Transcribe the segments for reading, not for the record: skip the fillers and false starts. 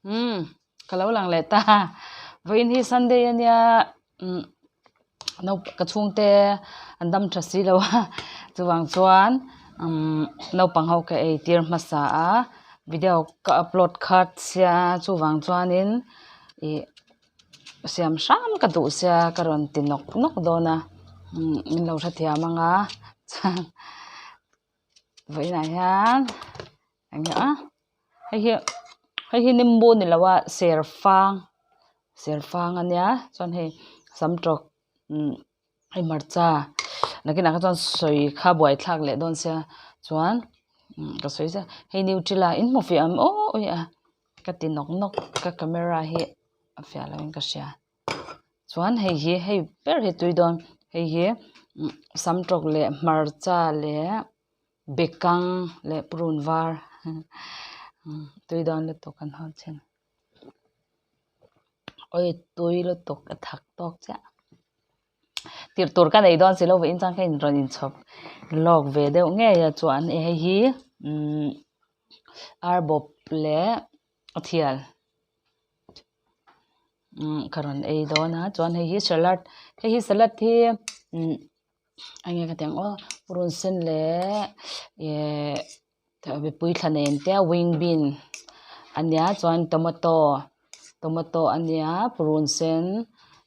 Umm ka lo lang leh ta vawiin hi sunday ania umm naupa ka chhungte an dam tha si lo a chuvang chuan umm naupang ho ka ei tir hmasa a video ka upload khat sia chuvang chuanin ih siam hram ka duh sia ka rawn ti nawk nawk dawn a umm min lo hrethiam ang a chuan vawiinah hian eng nge a hei hi hei hi nimbu ni lo a serfang serfang a nia chuan hei samtawk umm hei hmarcha nakinah kha chuan sawi kha buaithlak leh dawn sia chuan umm ka sawi ziah hei nutella in hmu fiah ang aw a ka ti nawk nawk ka camera hi a fiah lo in ka hria chuan hei hi hei ber hi tui dawn hei hi samtawk leh hmarcha leh bekang leh purun var tui dawn lutuk an hawn thin awi tui lutuk a thak tawk chiah tirh tur ka nei dawn si lo vawiin chuan ka in rawn inchhawp lawk ve deuh ngei a chuan hei hi umm arbawp leh a thial. Umm ka rawn ei dawn a chuan hei hi salad hei hi salad hi umm eng nge ka tih ang aw purun sen leh ihh mipui thla nen te wing bean a nia chuan tomato tomato a nia purun sen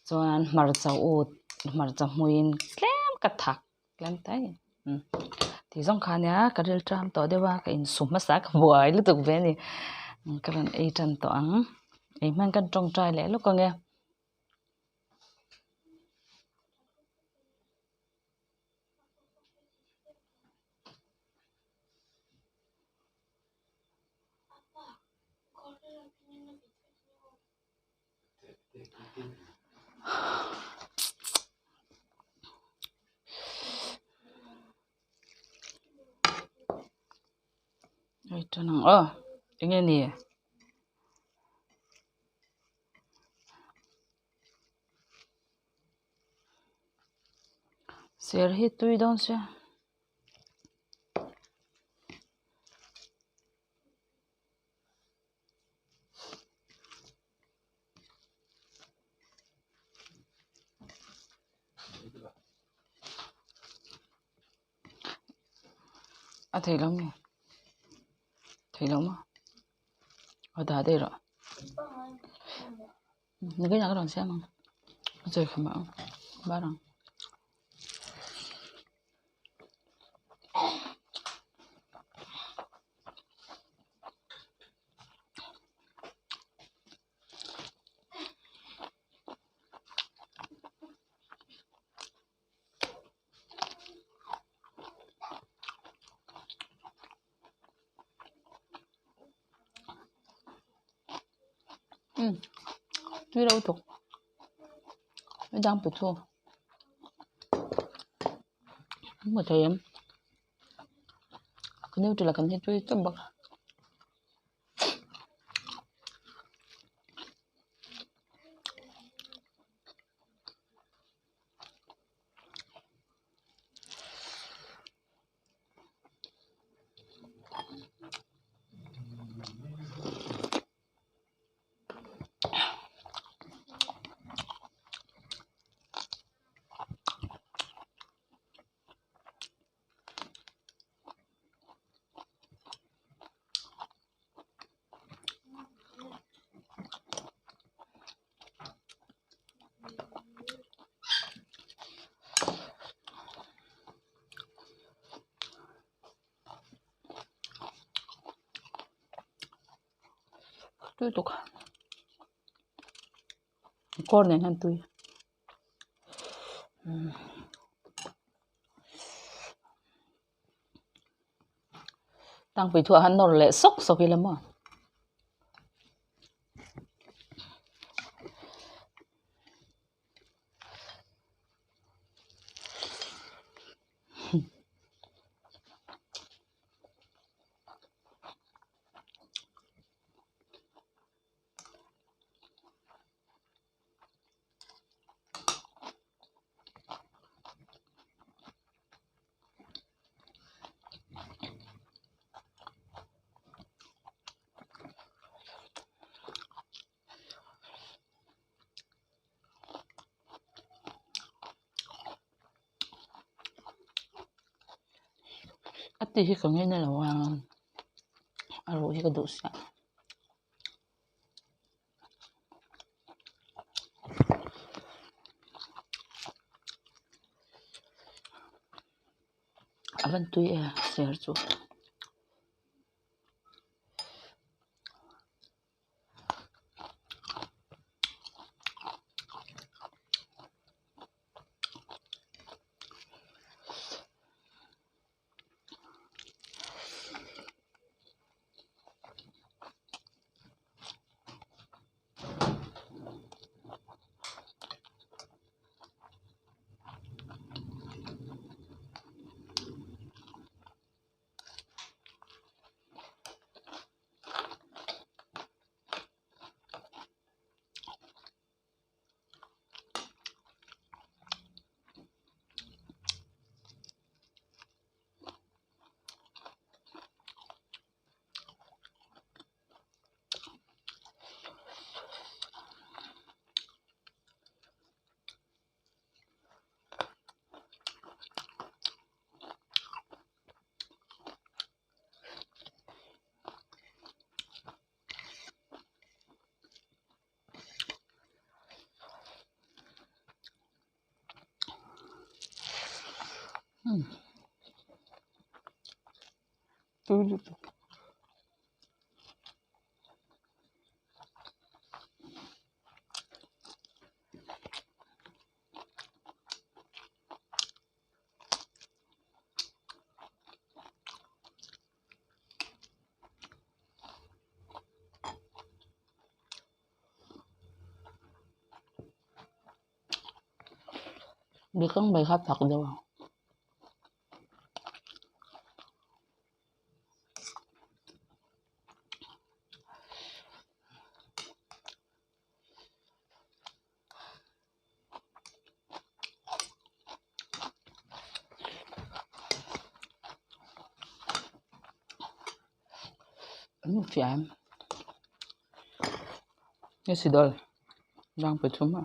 chuan hmarcha ut hmarcha hmuiin tlem ka thak tlem ta em umm tih zawng kha ania ka ril ṭam tawh deuh a ka insum hmasa a ka buai lutuk ve a ni ka rawn ei ṭan tawh ang ei hman ka tawngtai leh lawk ang e. Hei tan ang aw eng nge ni ser hi tui dawn sia. A thei lo nge thei lo maw a dah daih rawh nakinah ka rawn siam ang a chawi kham ang bar ang. Umm tui lo tuk midang pe thu an hmu thei em ka nutella kan hi tui tawp bawk. Tui tuk kawr nen hian tui tlangpui thuah han nawr leh sawk sawk ila maw. Ngati hi ka ngaina lo a, a ruh hi ka duh sia. A van tui e ser chu. Tui lutuk. Bekang mai kha thak deuh a. An fiam nge si dawl dang pe thum a.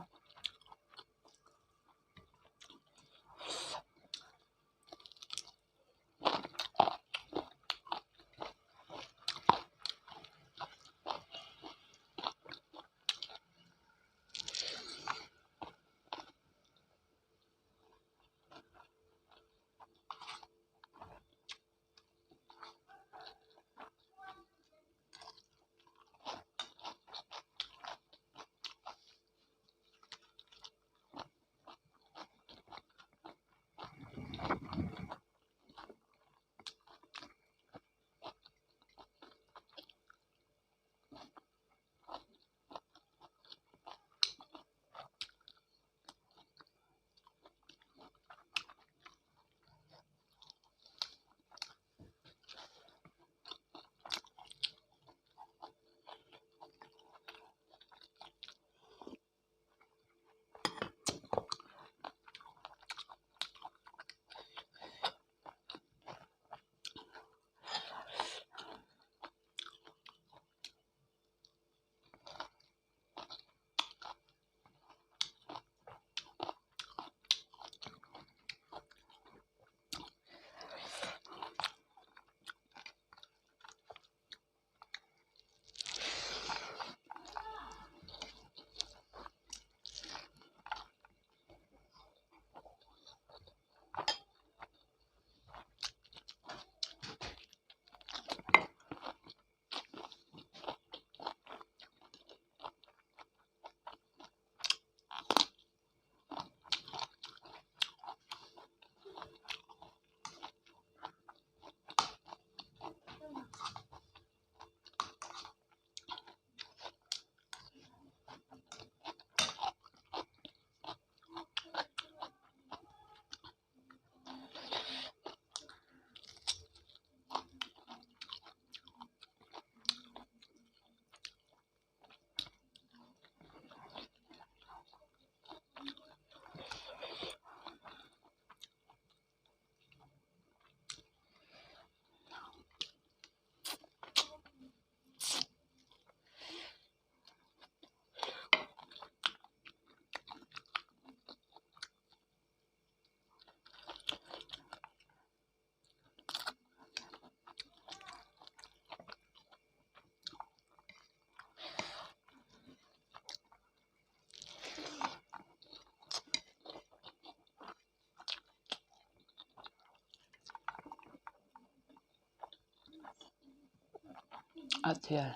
A thial.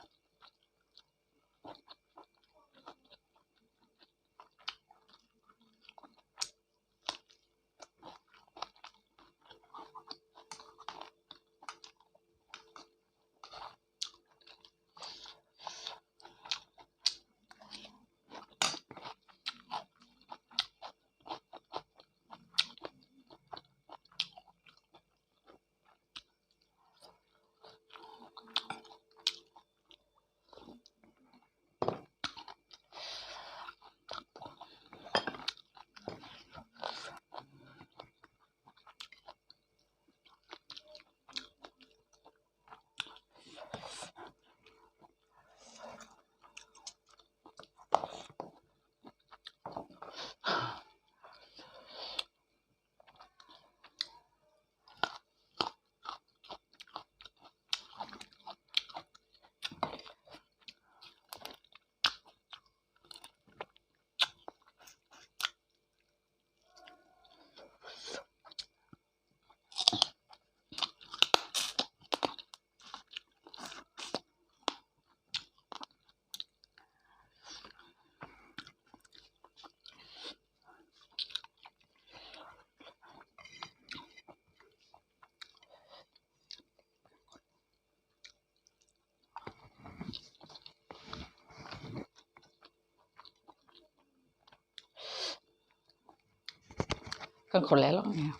Kan khawrh leh lawk nia.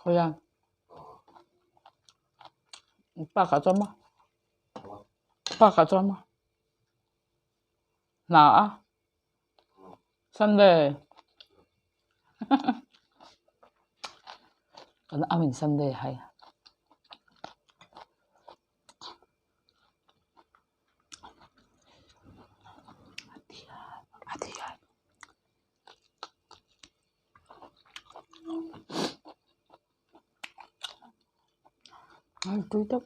Khawiah park ah chuan maw park ah chuan maw hna a Sunday kan au in Sunday hai. Tui tak.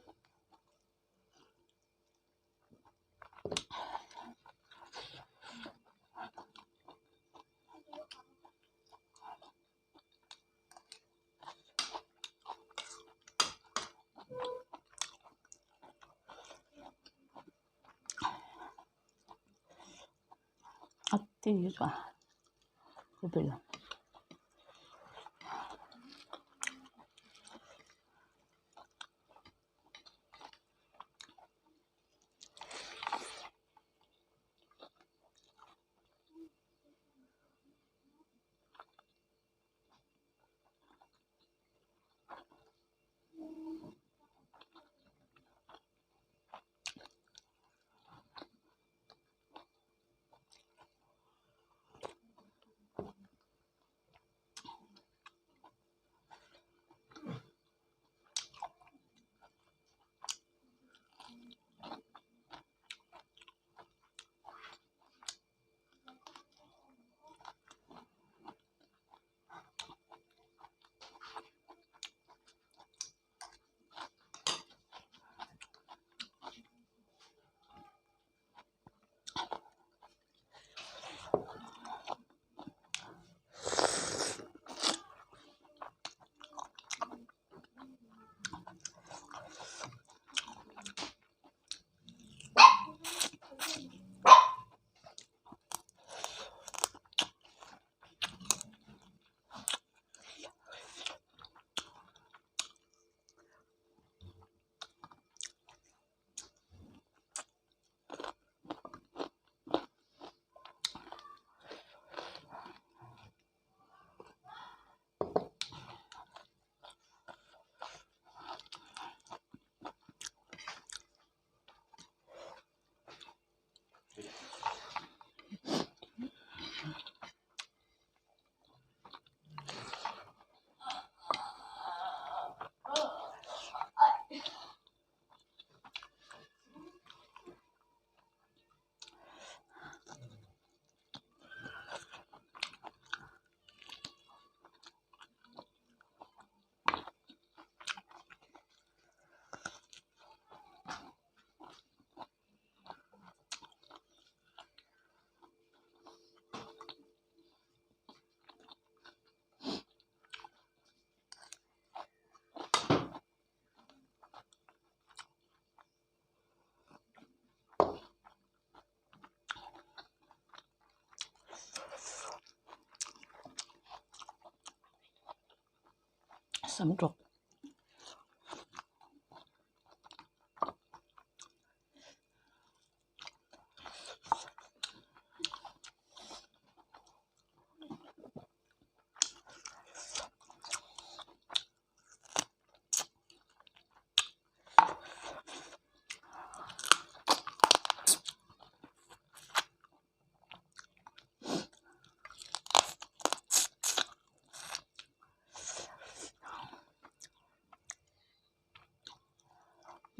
Sam tawk.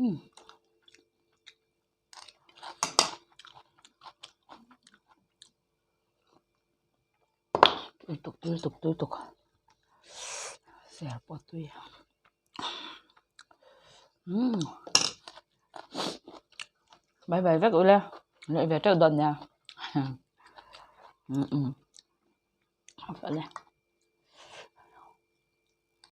Um. Tui tuk tui tuk tui tuk ser pawh tui umm bye bye vek ula leh ve teuh dawn nia umm a fel e.